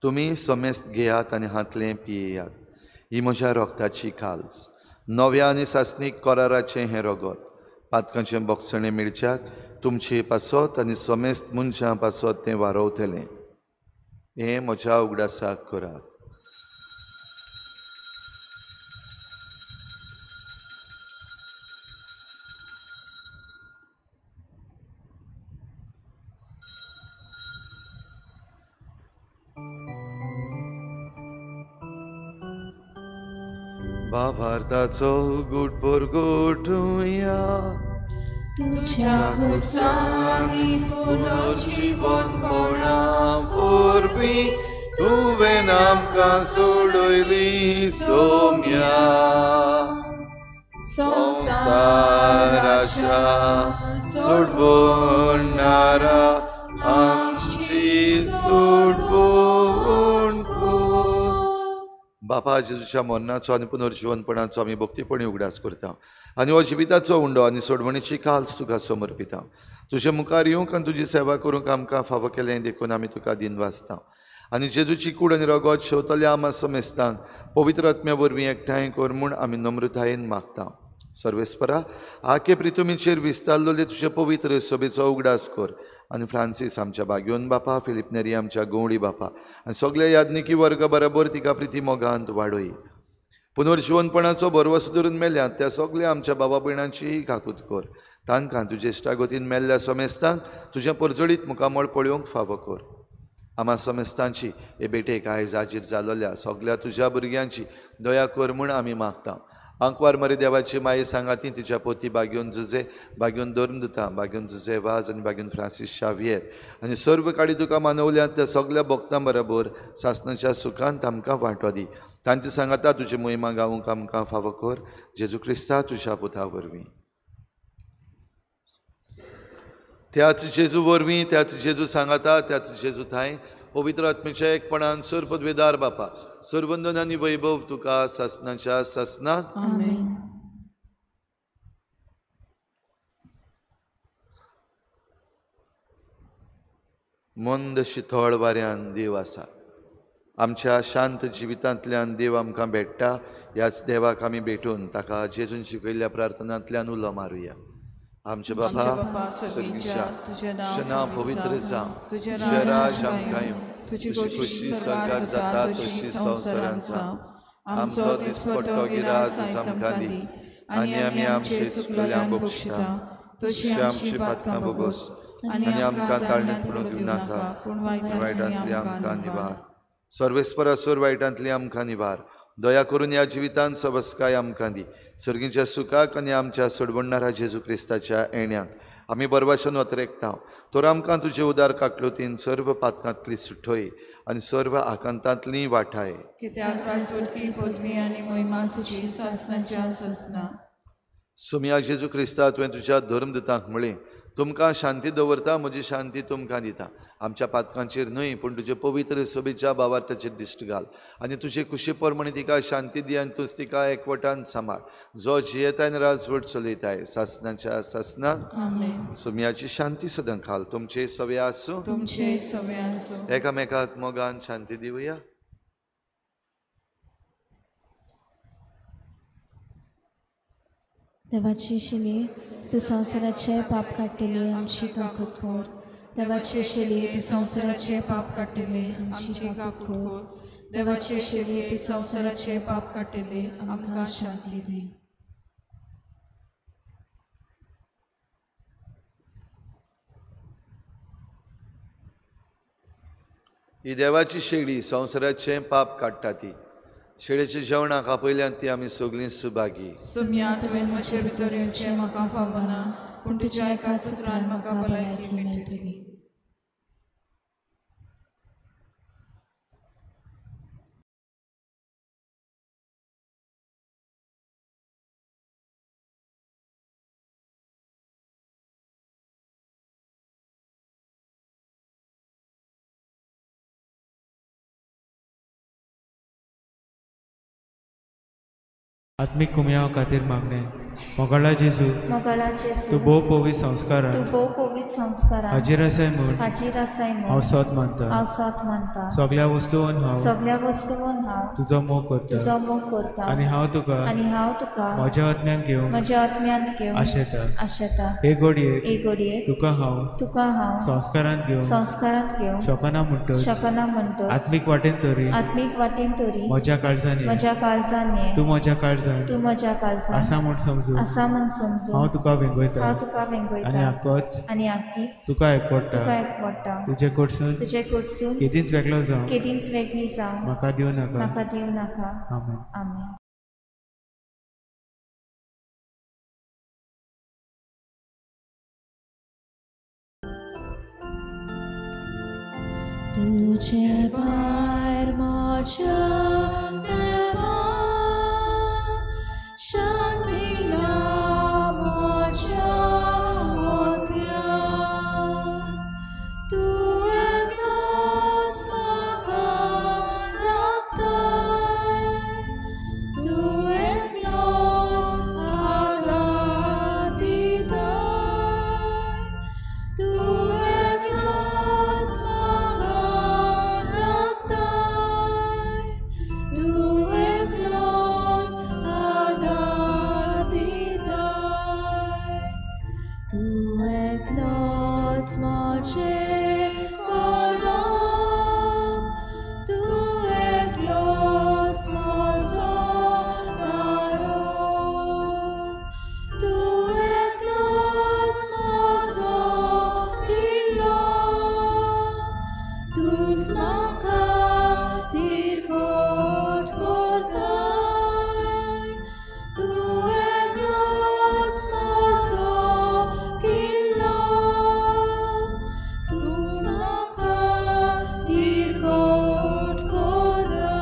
तुमी समेस्त घेयात आनी हांतलें पियेयात. ही म्हज्या रोगताची काल्स, नव्या आनी सासणीक कराराचें हें रगत. पातकांचें बोगसणें मेळच्याक तुमचे पासत आनी समेस्त मनशां पासत तें वारोवतलें. हें म्हज्या उगडासाक करात. बाभारताचो गुट परगटुया, तुज्या खुर्सांनी पुनर्जीवनपणा वरवीं तुवें आमकां सोडयली सोम्या. संवसाराच्या सोडवणारा आमची सोडवण कर. बापा, जेजूच्या मरणाचो आनी पुनर्जीवनपणाचो आमी भक्तीपणी उगडास करता आनी हो जिविताचो उंडो आनी सोडवणीची काल्स तुका समर्पिता. तुजे मुखार येवंक आनी तुजी सेवा करूंक आमकां फावो केलें देखून आमी तुका दिनवासता. आनी जेजूची कूड आनी रगत शेवतल्या आमा समेस्तांक पवित्र आत्म्या वरवीं एकठांय कर म्हूण आमी नम्रतायेन मागता. सर्वेस्परा, आखे प्रितुमीचेर विस्तारलेले तुजे पवित्र सभेचो उगडास कर आनी फ्रांसीस आमच्या बाग्योन बापा, फिलीप नेरी आमच्या गवळी बापा आनी सगल्या याज्ञिकी वर्गा बरोबर तिका प्रिती मोगांत वाडय. पुनर्जीवनपणाचो भरवसो धरून मेल्यात त्या सगल्या आमच्या बाबा भयणांचीय काकूत कर. तांकां तुजे इश्टागतीन मेल्ल्या समेस्तांक तुजें परजळीत मुखामळ पळोवंक फावो कर. आमा समेस्तांची हे भेटेक आयज हाजीर जालोल्या सगल्या तुज्या भुरग्यांची दया कर म्हूण आमी मागता. आंकवार मरे देवाची माये सांगाती तिच्या पोती बाग्योन जुजे, बाग्योन धर्मदुता, बाग्योन जुजे वाज आनी बाग्योन फ्रांसीस शावियर आनी सर्व काडी तुका मानवल्यात त्या सगल्या भक्तां बरोबर सासणाच्या सुखांत आमकां वांटो दी. तांचे सांगाता तुजी मोहिमा गावूंक आमकां फावो कर. जेजू क्रिस्ता तुज्या पुता वरवीं. त्याच जेजू वरवीं, त्याच जेजू सांगाता, त्याच जेजू थांय पवित्र आत्म्याच्या एकपणान सर्व पदवेदार बापा, सर्वंदन आनी वैभव तुका सासणाच्या सासणाक. आमेन. मंद शितळ वाऱ्यान देव आसा, आमच्या शांत जिवितांतल्यान देव आमकां भेट्टा. ह्याच देवाक आमी भेटून ताका जेजून शिकयल्ल्या प्रार्थनांतल्यान उलो मारुया. आमचे बाबा स्वर्गीच्या, तुजें नांव पवित्र जावं, तुजें राज आमकां येवं, तुजी खुशी स्वर्गार जाता तशी संवसारांत जावं. आमचो दिसपट्टो गिरास आमकां दी आनी आमी आमचे चुकलेल्यांक बक्षिता तशी आमची पातकां भोगोस आनी आमकां ताळणेंत पडूंक दिवं नाका, पूण वायटांतली आमकां निवार. सर्वेस्परासोर वायटांतली आमकां निवार. दया करून ह्या जिवितांत सबसकाय आमकां दी. सर्गीच्या सुखाक आनी आमच्या सोडवणणारा जेजू क्रिस्ताच्या येण्याक आमी बरवाशन वतरेकता. तर आमकां तुजे उदार काकलुतीन सर्व पातकांतली सुठोय आनी सर्व आकांतांतली वाठाय. सुमया जेजू क्रिस्ता, तुवें तुज्या धर्मदूतांक म्हळें, तुमकां शांती दवरता, म्हजी शांती तुमकां दिता. आमच्या पातकांचेर न्हय पूण तुजे पवित्र सभेच्या भावार्थाचेर दिश्ट घाल आनी तुजे कुशी प्रमाणे तिका शांती दी आनी तूंच तिका एकवटान सांबाळ, जो जियेताय आनी राजवट चलयताय सासनाच्या सासनाक. सुमयाची शांती सदां खाल तुमचे सवे आसूं. एकामेकाक मोगान शांती दिवया. देवाची शिली तूं संवसाराचे पाप काडटली आमची काकूत कर. देवाची शिली तूं संवसाराचे पाप काडटली आमची काकूत कर. देवाची शिली तूं संवसाराचे पाप काडटली आमकां शांती दी. ही देवाची शेळी संवसाराचें पाप काडटा. ती शेळेच्या जेवणाक आपयल्यान ती आमी सगळीं सुभागी. सुमया, तुवें म्हजे भितर येवचें म्हाका फावना, पूण तुज्या एकाच उतरान म्हाका भलायकी मेळटली. आत्मीक कुमयाव खातीर मागणें. मोगाळा जेजू, तूं भोव पवित्र संस्कारान हाजीर आसाय म्हूण हांव सत मानता. सगळ्या वस्तून हांव तुजो मोग करता आनी हांव तुका म्हज्या आत्म्यांत घेवन आशेता. हे घडयेक तुका हांव संस्कारांत घेवन शकना म्हणटच आत्मीक वाटेन तरी म्हज्या काळजान ये, तूं म्हज्या काळजान आसा म्हूण समजू हांव तुका वेंगयता आनी आकीच तुका एकवटा. तुजे कडसून केदींच वेगळो जावं म्हाका दिवं नाका. आमेन. तुझे भायर म्हज्या देवा, शांती ना म्हज्या ओत्या. तूं एकलोच म्हाका राखताय, तूं एकलोच आदार दिताय, तूं एकलोच म्हाका राखताय, तूं एकलोच आदार दिताय, तूं एकलोच म्हजें करप, तूं एकलोच म्हजो तारो, तूं एकलोच म्हजो किल्लो, तूंच म्हाका तिरकोट करताय, तूं एकलोच म्हजो किल्लो, तूंच म्हाका तिरकोट करताय.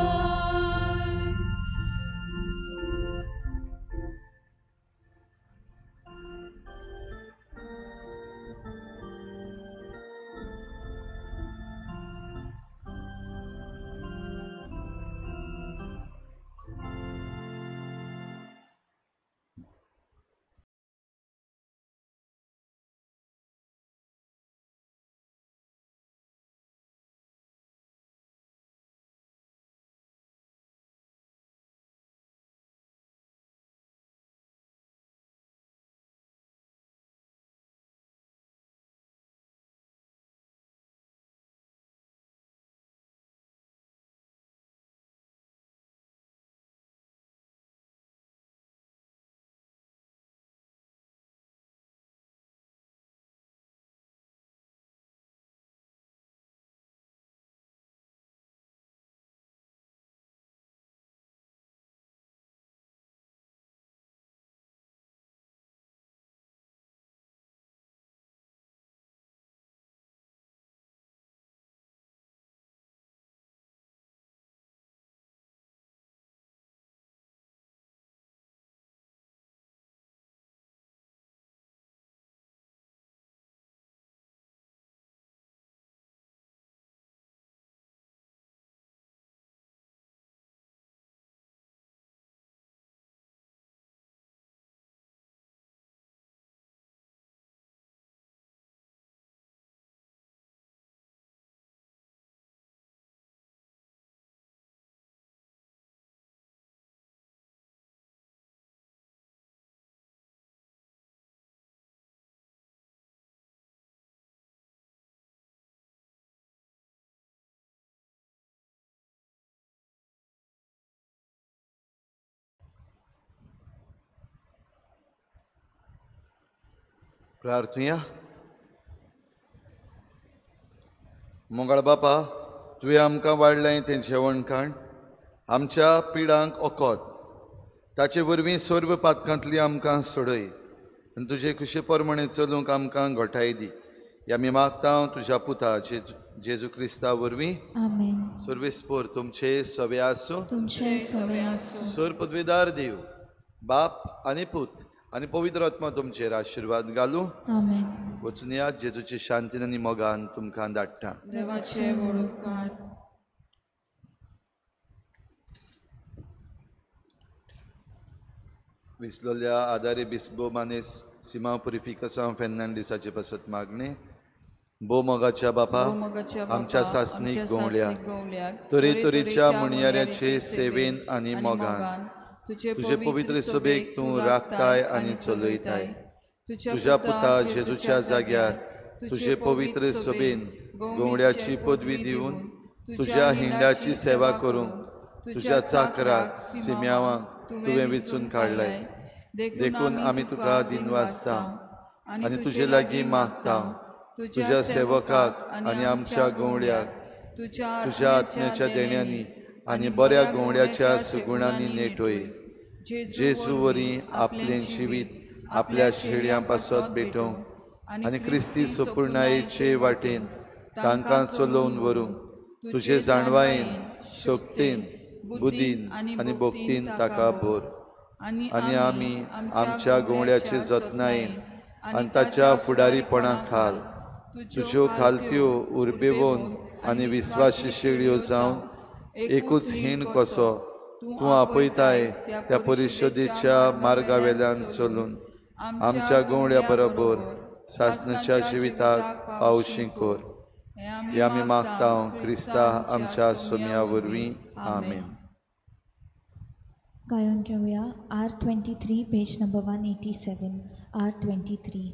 प्रार्थुया. मोगाळ बापा, तुवें आमकां वाडलें तें जेवण खाण आमच्या पिडांक ओकोत, ताचे वरवीं सर्व पातकांतली आमकां सोडय आनी तुजे खुशे प्रमाणे चलूंक आमकां घोटाय दी. ह्या आमी मागता तुज्या पुता जेजू क्रिस्ता वरवीं. आमेन. सर्वेस्पोर तुमचे सवे आसूं. तुमचे सवे आसूं. सर पदवीदार देव बाप आनी पूत आनी पवित्र आत्मा तुमचेर आशिर्वाद घालूं. आमेन. वचून या जेजूचे शांतीन आनी मोगान तुमकां धाडटा. देवाचे व्हड उपकार. विसलोल्या आदारे बिस्बो मानेस सिमा पुरिफिकसांव फेर्नांडीसाचे पासत मागणे. भो मोगाच्या बापा, आमच्या सासणीक गवळ्या तरेतरेच्या म्हणयाऱ्याचे सेवेन आनी मोगान तुजे पवित्र सभेक तूं राखताय आनी चलयताय. तुज्या पुता जेजूच्या जाग्यार तुजे पवित्र सभेन गवळ्याची पदवी दिवन तुज्या हिंडाची सेवा करूंक तुज्या चाकराक सिम्यावांक तुवें विचून काडलाय. देखून आमी तुका दिनवासता आनी तुजे लागीं मागता तुज्या सेवकाक आनी आमच्या गवळ्याक तुज्या आत्म्याच्या देण्यांनी आनी बऱ्या गवळ्याच्या सुगुणांनी नेटोय. जेजू वरी आपलें जिवीत आपल्या शेळयां पासत भेटोवंक आनी क्रिस्ती सुपूर्णायेचे वाटेन तांकां चलोवन व्हरूंक तुजे जाणवायेन, शक्तीन, बुद्धीन आनी भक्तीन ताका भर. आनी आमी आमच्या गवळ्याचे जतनायेन आनी ताच्या फुडारीपणा खाल तुज्यो खालत्यो उर्बेवंत आनी विस्वासी शेळयो जावन एकूच हीण कसो तूं आपयताय त्या परिशदेच्या मार्गा वेल्यान चलून आमच्या गवळ्या बरोबर सासणाच्या जिविताक पावशी कर. हे आमी मागता क्रिस्ता आमच्या सोम्या वरवीं. आमेन. गायन घेवया R23 page number 187. R23.